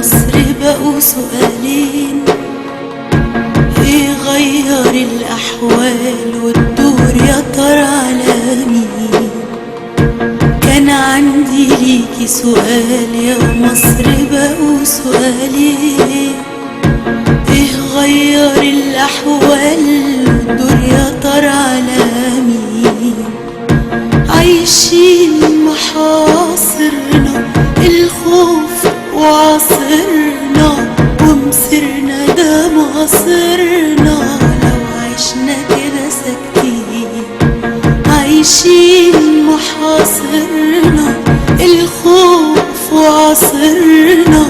مصر بقوا سؤالين، ايه غير الأحوال والدور يا ترى على مين؟ كان عندي ليكي سؤال يا مصر بقوا سؤالين، ايه غير الأحوال والدور يا ترى على مين؟ عايشين محاصرنا الخوف وعصرنا ومسرنا ده مصيرنا لو عشنا كده ساكتين. عايشين محاصرنا الخوف وعصرنا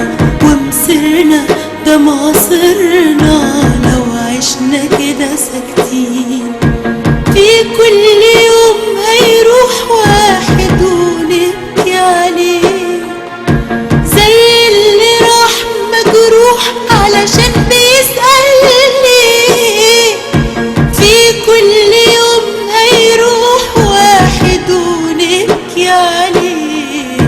ومسرنا ده مصيرنا لو عشنا كده ساكتين. في كل يوم هيروح واحد ونبكي عليه زي اللي راح مجروح علشان بيسأل ليه. في كل يوم هيروح واحد ونبكي عليه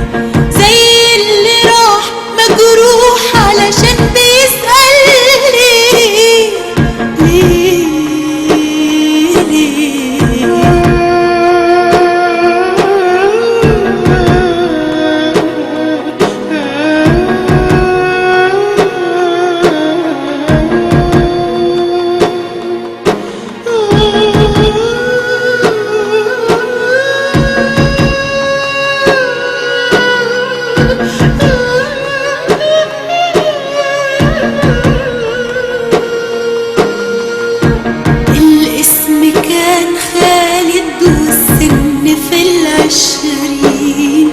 زي اللي راح مجروح علشان بيسأل ليه. ليه ليه الاسم كان خالد والسن في 20،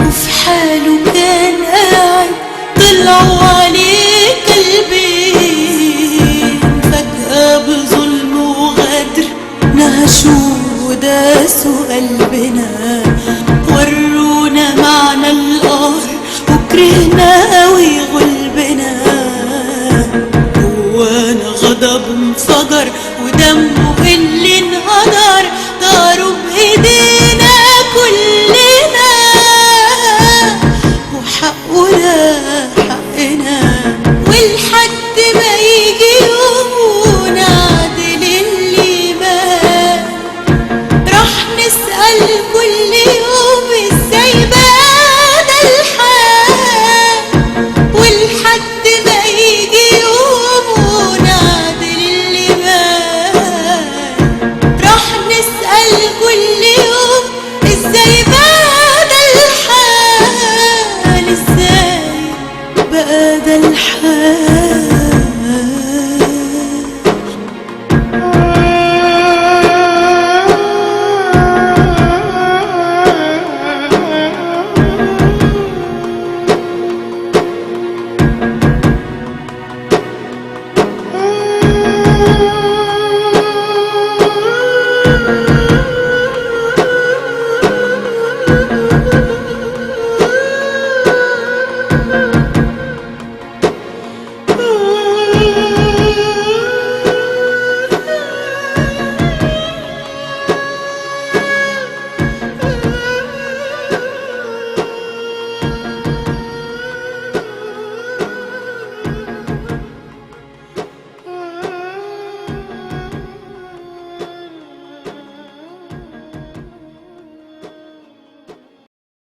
وفي حاله كان قاعد طلعوا عليه كلبين. فجأة بظلم وغدر نهشوا وداسوا قلبنا، ورونا معنى القهر وكرهنا قوي غلبنا. جوانا غضب انفجر ودمه اللي انهدر طاروا بايدينا كلنا، وحقه ده حقنا. ولحد ما يجي يوم ونعدل اللي مات، راح نسأل كل يوم ازاي بقى ده الحال. ولحد ما يجي يوم ونعدل اللي مات، راح نسأل كل يوم ازاي بقى ده الحال، ازاي بقى ده الحال.